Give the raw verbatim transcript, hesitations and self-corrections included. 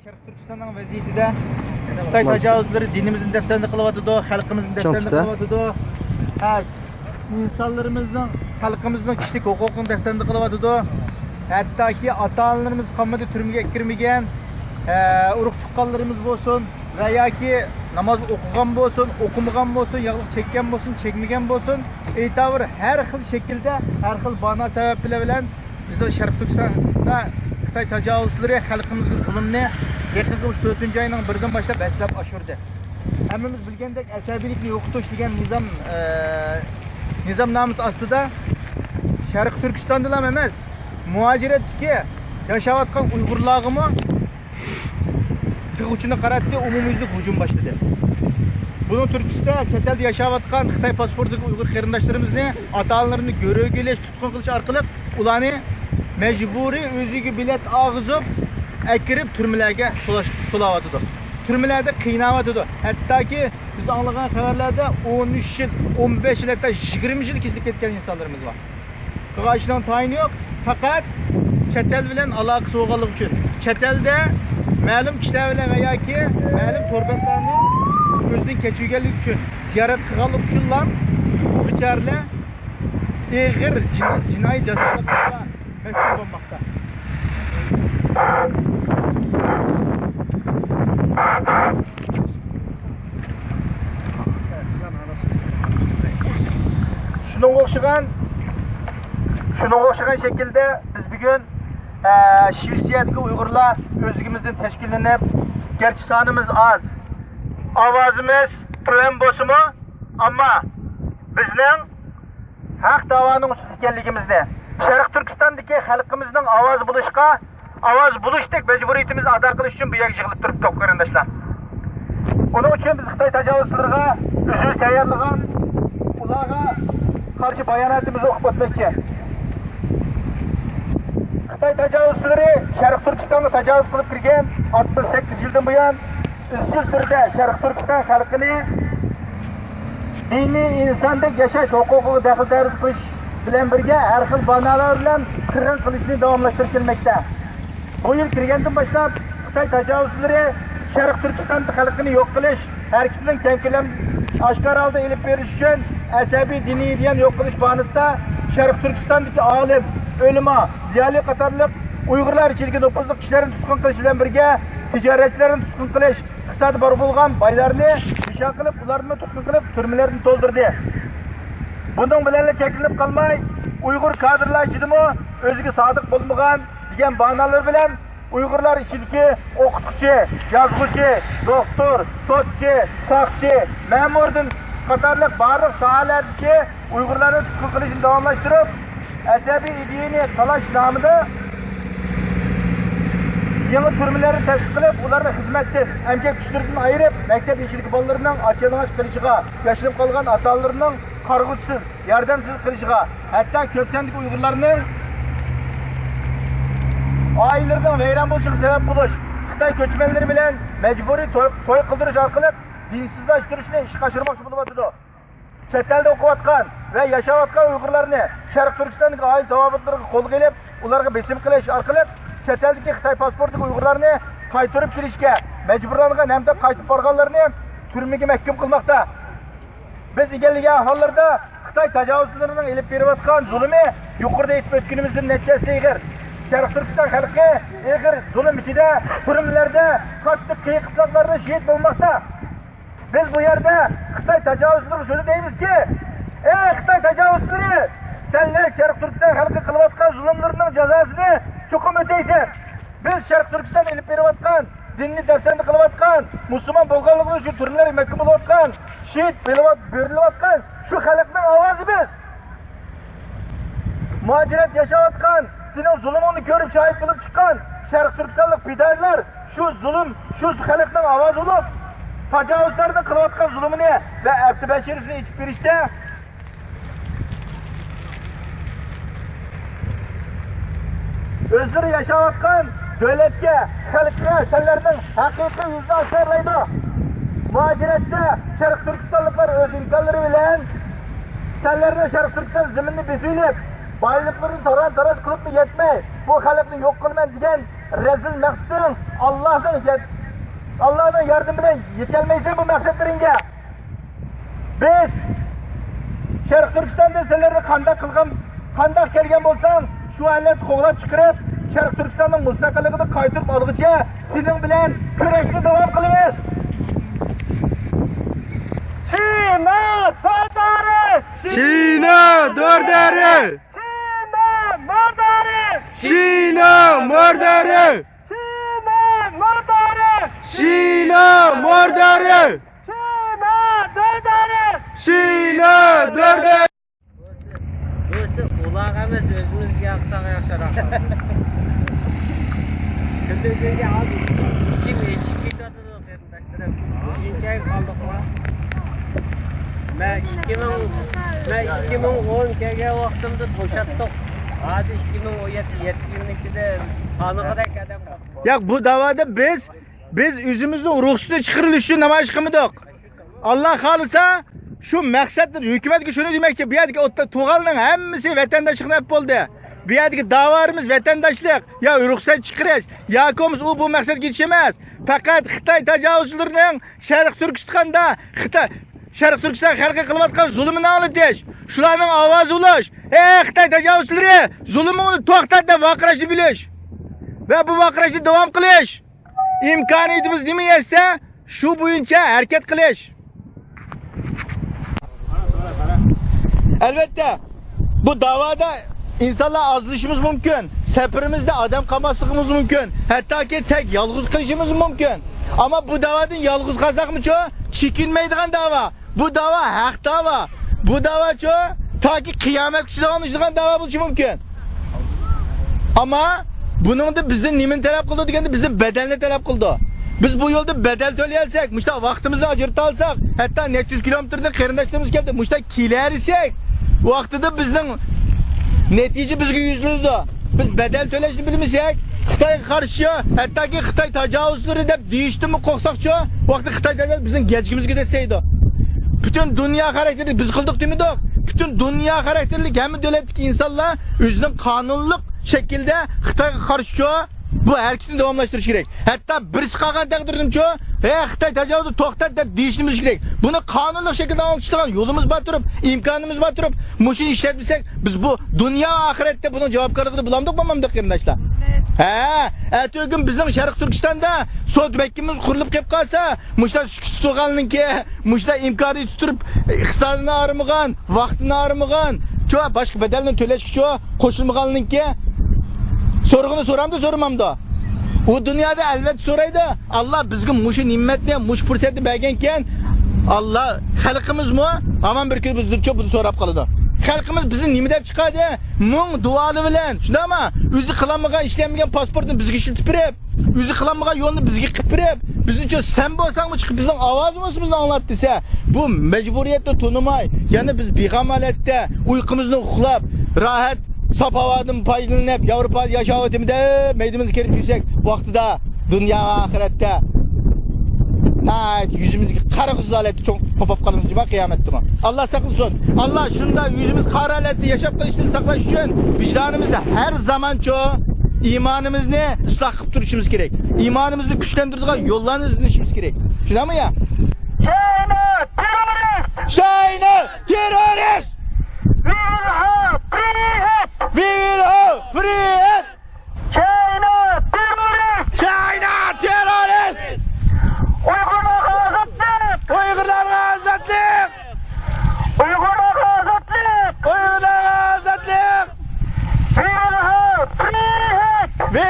شەرقىي تۈركىستاننىڭ ۋەزىيىتىدە خىتاي تاجاۋۇزلىرى دىنىمىزنى دەپسەندە قىلىۋاتىدۇ، خەلقىمىزنى دەپسەندە قىلىۋاتىدۇ. ھە، ئىنسانلىرىمىزنىڭ، خەلقىمىزنىڭ كىشىلىك ھوقۇقىنى دەپسەندە قىلىۋاتىدۇ. ھەتتاكى ئاتا-ئانىلىرىمىز قالمىدى تۈرمىگە كىرمىگەن، ئە، ئۇرۇق-تۇغقانلىرىمىز بولسۇن ۋە ياكى ناماز ئوقۇغان بولسۇن، ئوقۇمىغان بولسۇن، ياغلىق چەككەن بولسۇن، چەكمىگەن بولسۇن، ئېيتاۋۇر، ھەر خىل شەكىلدە، ھەر خىل باھانە سەۋەب بىلەن بىزنىڭ شەرقىي تۈركىستاندا خىتاي تاجاۋۇزچىلىرى خەلقىمىزگە زۇلۇمنى يېقىنقى مۇشۇ تۆتىنچى ئاينىڭ بىرىدىن باشلاپ ھەسسىلەپ ئاشۇردى. ھەممىمىز بىلگەندەك، ئەسەبىيلىكنى يوقىتىش دېگەن نىزام، ئە، نىزامنامىسى ئاستىدا شەرقىي تۈركىستاندىلا ئەمەس، مۇھاجىرەتتىكى ياشاۋاتقان ئۇيغۇرلارغىمۇ تىغ ئۇچىنى قاراتتى، ئومۇميۈزلۈك ھۇجۇم باشلىدى. بۇنىڭ تۈرتكىسىدە چەت ئەلدە ياشاۋاتقان خىتاي پاسپورتىدىكى ئۇيغۇر قېرىنداشلىرىمىزنى، ئاتا-ئانىلىرىنى گۆرۈگە ئېلىش، تۇتقۇن قىلىش ئارقىلىق ئۇلارنى مەجبۇرىي ئۆزىگە بېلەت ئالغۇزۇپ، ئەكىرىپ تۈرمىلەرگە سولاش-، سولاۋاتىدۇ. تۈرمىلەردە قىيناۋاتىدۇ. ھەتتاكى بىز ئاڭلىغان خەۋەرلەردە ئون ئۈچ يىل، ئون بەش يىل، ھەتتا يىگىرمە يىل كېسىلىپ كەتكەن ئىنسانلىرىمىز بار. قىلغان ئىشنىڭ تايىنى يوق. پەقەت چەت ئەل بىلەن ئالاقىسى بولغانلىقى ئۈچۈن، چەت ئەلدە مەلۇم كىشىلەر بىلەن ۋە ياكى مەلۇم تور بەتلەرنى كۆزدىن كەچۈرگەنلىكى ئۈچۈن، زىيارەت قىلغانلىقى ئۈچۈنلا بۇ بىچارىلەر ئېغىر جىنا-، جىنايى جازالىققا مەھكۇم بولماقتا. شۇنىڭغا ئوخشىغان، شۇنىڭغا ئوخشىغان شەكىلدە بىز بۈگۈن، ئە، شىۋېتسىيەدىكى ئۇيغۇرلار ئۆزلۈكىمىزدىن تەشكىللىنىپ، گەرچە سانىمىز ئاز، ئاۋازىمىز تۆۋەن بولسىمۇ، ئەمما بىزنىڭ ھەق داۋانىڭ ئۈستىدە ئىكەنلىكىمىزنى، شەرقىي تۈركىستاندىكى خەلقىمىزنىڭ ئاۋازى بولۇشقا، ئاۋاز بولۇشتەك مەجبۇرىيىتىمىزنى ئادا قىلىش ئۈچۈن بۇ يەرگە يىغىلىپ تۇرۇپتۇق، قېرىنداشلار. ئۇنىڭ ئۈچۈن بىز خىتاي تاجاۋۇزچىلىرىغا ئۆزىمىز تەييارلىغان، ئۇلارغا قارشى باياناتىمىزنى ئوقۇپ ئۆتمەكچى. خىتاي تاجاۋۇزچىلىرى شەرقىي تۈركىستانغا تاجاۋۇز قىلىپ كىرگەن ئاتمىش سەككىز يىلدىن بۇيان، ئىزچىل تۈردە شەرقىي تۈركىستان خەلقىنى دىنىي ئىنساندەك ياشاش ھوقۇقىغا دەخلى تەرۇز قىلىش بىلەن بىرگە، ھەر خىل باھانىلەر بىلەن قىرغىن قىلىشنى داۋاملاشتۇرۇپ كەلمەكتە. بۇ يىل كىرگەندىن باشلاپ، خىتاي تاجاۋۇزچىلىرى شەرقىي تۈركىستان خەلقىنى يوق قىلىش ھەرىكىتىنىڭ كەڭ كۆلەم ئاشكارا ھالدا ئېلىپ بېرىلىشى ئۈچۈن، ئەسەبىي دىنىي ئىدىيەنى يوق قىلىش باھانىسىدا شەرقىي تۈركىستاندىكى ئالىم، ئۆلىما، زىيالىي قاتارلىق ئۇيغۇرلار ئىچىدىكى نوپۇزلۇق كىشىلەرنى تۇتقۇن قىلىش بىلەن بىرگە، تىجارەتچىلەرنى تۇتقۇن قىلىش، ئىقتىسادى بار بولغان بايلارنى نىشان قىلىپ، ئۇلارنىمۇ تۇتقۇن قىلىپ، تۈرمىلەرنى تولدۇردى. بۇنىڭ بىلەنلا چەكلىنىپ قالماي، ئۇيغۇر كادىرلار ئىچىدىمۇ ئۆزىگە سادىق بولمىغان دېگەن باھانىلەر بىلەن ئۇيغۇرلار ئىچىدىكى ئوقۇتقۇچى، يازغۇچى، دوختۇر، سوتچى، ساقچى، مەمۇردىن قاتارلىق بارلىق ساھەلەردىكى ئۇيغۇرلارنى تۇتقۇن قىلىشنى داۋاملاشتۇرۇپ، ئەسەبىي ئىدىيەنى تالاش نامىدا يېڭى تۈرمىلەرنى تەسىس قىلىپ، ئۇلارنى خىزمەتتىن، ئەمگەك كۈچلىرىدىن ئايرىپ، مەكتەپ يېشىدىكى بالىلىرىنىڭ ئاچ يالىڭاچ قېلىشىغا، ياشىنىپ قالغان ئاتا-ئانىلىرىنىڭ قارىغۇچىسىز، ياردەمسىز قېلىشىغا، ھەتتا كۆپ ساندىكى ئۇيغۇرلارنىڭ ئائىلىلىرىنىڭ ۋەيران بولۇشىغا سەۋەب بولۇش، خىتاي كۆچمەنلىرى بىلەن مەجبۇرىي توي، توي قىلدۇرۇش ئارقىلىق دىنسىزلاشتۇرۇشنى ئىشقا ئاشۇرماقچى بولۇۋاتىدۇ. چەت ئەلدە ئوقۇۋاتقان ۋە ياشاۋاتقان ئۇيغۇرلارنى شەرقىي تۈركىستاندىكى ئائىلە تاۋابىئاتلىرىغا قولغا ئېلىپ، ئۇلارغا بېسىم قىلىش ئارقىلىق، چەت ئەلدىكى خىتاي پاسپورتىدىكى ئۇيغۇرلارنى قايتۇرۇپ كېلىشكە مەجبۇرلانغان ھەمدە قايتىپ بارغانلارنى تۈرمىگە مەھكۇم قىلماقتا. بىز ئىگىلىگەن ھاللىرىدا خىتاي تاجاۋۇزچىلىرىنىڭ ئېلىپ بېرىۋاتقان زۇلۇمى يۇقىرىدا ئېيتىپ ئۆتكىنىمىزدىن نەچچە ھەسسە ئېغىر. شەرقىي تۈركىستان خەلقى ئېغىر زۇلۇم ئىچىدە، تۈرمىلەردە، قاتتىق قىيىن-قىستاقلاردا شېھىت بولماقتا. بىز بۇ يەردە خىتاي تاجاۋۇزچىلىرىغا شۇنى دەيمىزكى، ئەي خىتاي تاجاۋۇزچىلىرى، سەنلەر شەرقىي تۈركىستان خەلقىگە قىلىۋاتقان زۇلۇملىرىنىڭ جازاسىنى چوقۇم ئۆتەيسەن. بىز شەرقىي تۈركىستان ئېلىپ بېرىۋاتقان، دىننى دەپسەندە قىلىۋاتقان، مۇسۇلمان بولغانلىقى ئۈچۈن تۈرمىلەرگە مەھكۇم بولۇۋاتقان، شېھىت بېرىلىۋاتقان شۇ خەلقنىڭ ئاۋازى بىز. مۇھاجىرەت ياشاۋاتقان، سېنىڭ زۇلۇمۇڭنى كۆرۈپ شاھىت بولۇپ چىققان شەرقىي تۈركىستانلىق پىدائىيلار شۇ زۇلۇم، شۇ خەلقنىڭ ئاۋازى بولۇپ، تاجاۋۇزچىلارنىڭ قىلىۋاتقان زۇلۇمىنى ۋە ئەپتى بەشىرىسىنى ئېچىپ بېرىشتە ئۆزلىرى ياشاۋاتقان دۆلەتكە، خەلققە سەنلەرنىڭ ھەقىقىي يۈزىنى ئاشكارىلايدۇ. مۇھاجىرەتتە شەرقىي تۈركىستانلىقلار ئۆز ئىمكانلىرى بىلەن سەنلەرنىڭ شەرقىي تۈركىستان زېمىنىنى بېسىۋېلىپ، بايلىقلىرىنى تالان-تاراج قىلىپمۇ يەتمەي، بۇ خەلقنى يوق قىلىمەن دېگەن رەزىل مەقسىتىڭ ئاللانىڭ يار-، ئاللانىڭ ياردىمى بىلەن يېتەلمەيسەن بۇ مەقسەتلىرىڭگە. بىز شەرقىي تۈركىستاندا سىلەرنى قانداق قىلغان، قانداق كەلگەن بولساڭ، شۇ ھالەتتە قوغلاپ چىقىرىپ، شەرقىي تۈركىستاننىڭ مۇستەقىللىقىنى قايتۇرۇپ ئالغۇچە سېنىڭ بىلەن كۈرەشنى داۋام قىلىمىز. شىنا دۆردارى! شىنا دۆردارى! شىنا مۇردارى! شىنا مۇردارى! شىنا مۇردارى! شىنا مۇردارى! شىنا دۆردارى! شىنا دۆردارى! بۇسى ئۇلارغا ئەمەس، ئۆزىمىزگە ياقساق ياخشىراق. كۈندۈزگىگە ھازىر ئىچىم ئېچىپ كېتىۋاتىدۇ، قېرىنداشلىرىم. ئىنچەيىپ قالدۇقما؟ مەن ئىككى مىڭ، مەن ئىككى مىڭ ئون كەلگەن ۋاقتىمدا توشاتتۇق. ھازىر ئىككى مىڭ ئون يەتتە، يەتتە يىلنىڭ ئىچىدە سانىغۇدەك ئادەم قالدى. ياق، بۇ داۋادا بىز، بىز ئۆزىمىزنىڭ رۇخسىتى چىقىرىلىشى ئۈچۈن نامايىش قىلمىدۇق. ئاللا خالىسا، شۇ مەقسەتتە ھۆكۈمەتكە شۇنى دېمەكچى، بۇ يەردىكى ئوتتا تۇغانلارنىڭ ھەممىسى ۋەتەنداشلىقنى ئېلىپ بولدى. بۇ يەردىكى داۋالىرىمىز ۋەتەنداشلىق، يا رۇخسەت چىقىرىش، ياكى بولمىسا ئۇ بۇ مەقسەتكە يېتىش ئەمەس. پەقەت خىتاي تاجاۋۇزچىلىرىنىڭ شەرقىي تۈركىستاندا خىتاي، شەرقىي تۈركىستان خەلقىگە قىلىۋاتقان زۇلۇمىنى ئاڭلىتىش، شۇلارنىڭ ئاۋازى بولۇش، ئەي خىتاي تاجاۋۇزچىلىرى، زۇلۇمۇڭنى توختات دەپ ۋارقىراشنى بىلىش ۋە بۇ ۋارقىراشنى داۋام قىلىش. ئىمكانىيىتىمىز نېمە يەتسە، شۇ بويىچە ھەرىكەت قىلىش. ئەلۋەتتە، بۇ داۋادا ئىنسانلار ئازلىشىمىز مۇمكىن، سەپىرىمىزدە ئادەم قالماسلىقىمىز مۇمكىن، ھەتتاكى تەك يالغۇز قېلىشىمىز مۇمكىن. ئەمما بۇ داۋادىن يالغۇز قالساقمۇچۇ، چېكىنمەيدىغان داۋا. بۇ داۋا ھەق داۋا. بۇ داۋاچۇ تاكى قىيامەتكىچە داۋاملىشىدىغان داۋا بولۇشى مۇمكىن. ئەمما بۇنىڭدا بىزدىن نېمىنى تەلەپ قىلىدۇ دېگەندە، بىزدىن بەدەلنى تەلەپ قىلىدۇ. بىز بۇ يولدا بەدەل تۆلىيەلسەك، مۇشۇنداق ۋاقتىمىزنى ئاجرىتالساق، ھەتتا نەچچە يۈز كىلومېتىردىن قېرىنداشلىرىمىز كەلدى، مۇشۇنداق كېلەلىسەك، ۋاقتىدا بىزنىڭ نەتىجە بىزگە يۈزلىنىدۇ. بىز بەدەل تۆلەشنى بىلمىسەك، خىتايغا قارشى، ھەتتاكى خىتاي تاجاۋۇزچىلىرى دەپ دېيىشتىنمۇ قورقساقچۇ، ۋاقتىدا خىتاي تاجاۋۇز بىزنىڭ گەجگىمىزگە دەسسەيدۇ. پۈتۈن دۇنيا خاراكتېرلىك بىز قىلدۇق دېمىدۇق. پۈتۈن دۇنيا خاراكتېرلىك ھەممە دۆلەتتىكى ئىنسانلار ئۆزىنىڭ قانۇنلۇق شەكىلدە خىتايغا قارشىچۇ، بۇ ھەرىكىتىنى داۋاملاشتۇرۇشى كېرەك. ھەتتا بىرسى قالغان تەقدىردىمۇچۇ، ھەي خىتاي تاجاۋۇزى توختات دەپ دېيىشىمىز كېرەك. بۇنى قانۇنلۇق شەكىلدە ئاڭلىتىشىدىغان يولىمىز بار تۇرۇپ، ئىمكانىمىز بار تۇرۇپ، مۇشۇنى ئىشلەتمىسەك، بىز بۇ دۇنيا ئاخىرەتتە بۇنىڭ جاۋابكارلىقىنى بولامدۇق، بولمامدۇق قېرىنداشلار؟ ھە، ئەتىگۈن بىزنىڭ شەرقىي تۈركىستاندا سودا مەھكىمىمىز قۇرۇلۇپ قېلىپ قالسا، مۇشۇنداق سۈكۈت تۇتۇۋالغاننىڭكى، مۇشۇنداق ئىمكانىيىتى تۇرۇپ، ئىقتىسادىنى ئارىمىغان، ۋاقتىنى ئارىمىغان، شۇ باشقا بەدەلنى تۆلەشكە شۇ قوشۇلمىغاننىڭكى، سورىغىنى سورامدۇ، سورىمامدۇ؟ ئۇ دۇنيادا ئەلۋەتتە سورايدۇ. ئاللا بىزگە مۇشۇ نېمەتنى، مۇشۇ پۇرسەتنى بەرگەنكەن، ئاللا خەلقىمىزمۇ ھامان بىر كۈنى بىزدىن چوق بۇنى سوراپ قالىدۇ. خەلقىمىز بىزنى نېمە دەپ چىقاردى؟ مۇڭ دۇئالار بىلەن، شۇنداقمۇ؟ ئۆزى قىلالمىغان، ئىشلەنمىگەن پاسپورتنى بىزگە ئىشلىتىپ بېرىپ، ئۆزى قىلالمىغان يولنى بىزگە قىلىپ بېرىپ، بىزنىڭچۇ سەن بولساڭمۇ چىقىپ بىزنىڭ ئاۋازىمىزنى ئاڭلات دېسە، بۇ مەجبۇرىيەتنى تونۇماي، يەنە بىز بىغەم ھالەتتە ئۇيقۇمىزنى ئۇخلاپ، راھەت ساپ ھاۋادىن پايدىلىنىپ، ياۋروپادا ياشاۋاتىمىز دەپ مەيدىمىزگە كىرىپ يۈرسەك، ۋاقتىدا دۇنيا ۋە ئاخىرەتتە ناھايىتى يۈزىمىزگە قارىغۇسىز ھالەتتە چوڭ قوپۇپ قالىمىز جۇما قىيامەتتىمۇ. ئاللا ساقلىسۇن. ئاللا شۇنداق يۈزىمىز قارا ھالەتتە ياشاپ قېلىشتىن ساقلاش ئۈچۈن ۋىجدانىمىزدا ھەر زامانچۇ ئىمانىمىزنى ئىسلاھ قىلىپ تۇرۇشىمىز كېرەك. ئىمانىمىزنى كۈچلەندۈرىدىغان يوللارنى ئىزدىنىشىمىز كېرەك. شۇنداقمۇ يا؟ China terrorist! China terrorist! We will have free health! We will have free health! China terrorist! China terrorist! Uyg'urlarga ozodlik! Uyg'urlarga ozodlik! Uyg'urlarga ozodlik! Uyg'urlarga ozodlik! We will have free health! We